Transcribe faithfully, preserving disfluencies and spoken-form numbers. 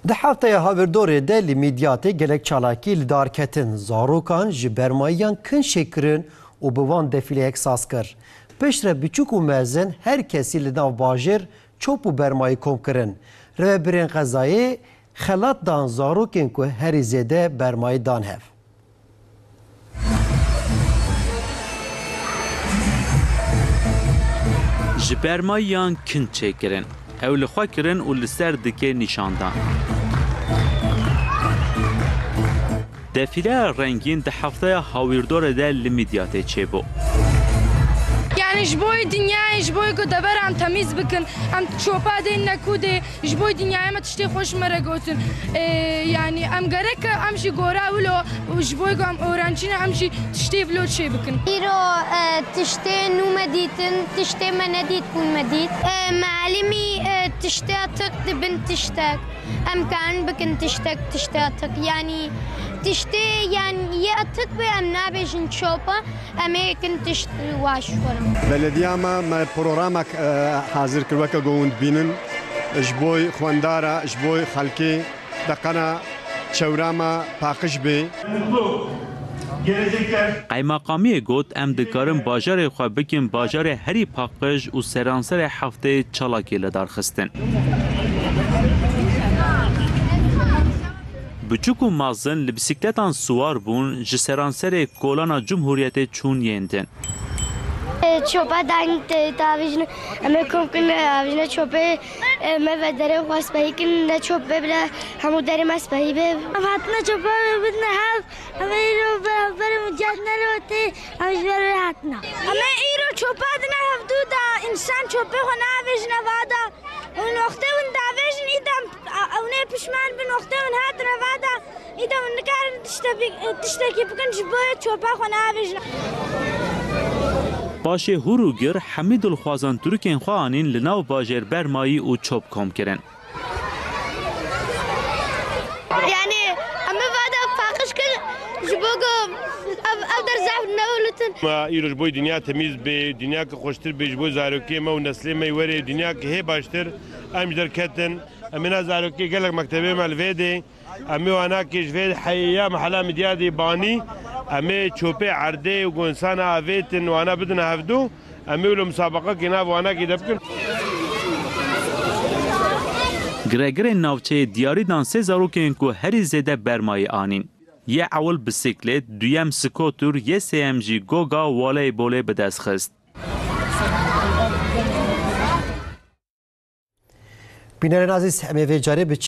Di hefteya havirdorê de li Midyatê gelek çalakî li dar ketin. Zarokan ji bermayiyan kinçê kirin û bi wan defîleyek saz kir. Piştre biçûk û mezin her kesî li nav bajêr çop û bermayî kom kirin. Rêvebirên qezayê xelat dan zarokên ku herî zêde bermayî dan hev. Ji bermayiyan kinçê kirin. Ew li xwe kirin û li ser dikê nîşandan. Defîleya rengîn di hefteya hawîrdorê de li Midyatê çêbû. Yani ji bo dinyayê, ji bo ku deveran temîz bikin, em çopa dê nekû dê, ji bo dinyayê me tiştê xweş me re gotin. Ee, yani em gerek em jî gora wilo û ji bo ku em öğrenci ne, em jî tiştê wilo çê bikin. Îro, e, tiştê nû me dîtin, tiştê me nedît bûn me dît. E, mealimî, e, tiştê atik dibin tiştek. Em karin bikin tiştek, tiştê atik. Yani tiştê, yani yê atik be em nabêjin çopa, em ê kin tişt waş xwerin. Belediya me, me programek, e, hazir kir weke ku hûn dibînin. Ji bo xwendara, ji bo xelkê deqena çewra me paqij bê. Mutlu gelecekler. Qeymeqamiyê got, em dikarin bajarê xwe bikin bajarê herî paqij û seranserê hefteyê çalakî li dar xistin. Biçûk û mezin li bîsîkletan siwar bûn, ji seranserê kolana Cumhuriyetê çûn yên din. Çopa deng te tavîjin, em ê kom kin avîjine çopê, e, me ve derê xwe spehî kin, ne çopê bile hemû derê me spehî be. Em hatine çopa bidine hev, em ê îro beraber mucadele tê, em ji ber wê hatine. Em ê îro çopa dine hevdû da, însan çopê xwe navêjine vada. Hûn wextê hûn davêjin, îdem, a, ew nê pişman bin, wextê hûn hatin hevada, îdem hûn nikarin tişte bi-, tiştekî bikin, ji bo çopa xwe navêjin. Paşê hûr û gir, hemî dilxwazan Tirkên xwe anîn li nav bajêr bermayî û çop kom kirin. Yani, em ê vada paqij kir, ji bo ku ev, ev der zehf newilitin. Ma îro ji bo dinya temîz bê, dinya ki xweştir bê, ji bo zarokê me û neslê me were, dinya ki hê baştir, em ji derketin. Em ê na zarokê gelek mektebê me li vê dê. Em ê wana ki ji vê heya mehela Midyadê banî, em ê çopê erdê û ku insana avêtin wana bidin hevdû. Em ê wilo musabeqekê nav wanakê de bikin. Giregirên navçeyê diyarî dan sê zarokên ku herî zêde bermayî anîn. Yê ewil bisîklêt, duyem skotur, yê sêyem jî goga voleybolê bi dest xist. Bînerên ezîz, em ê vê carê bi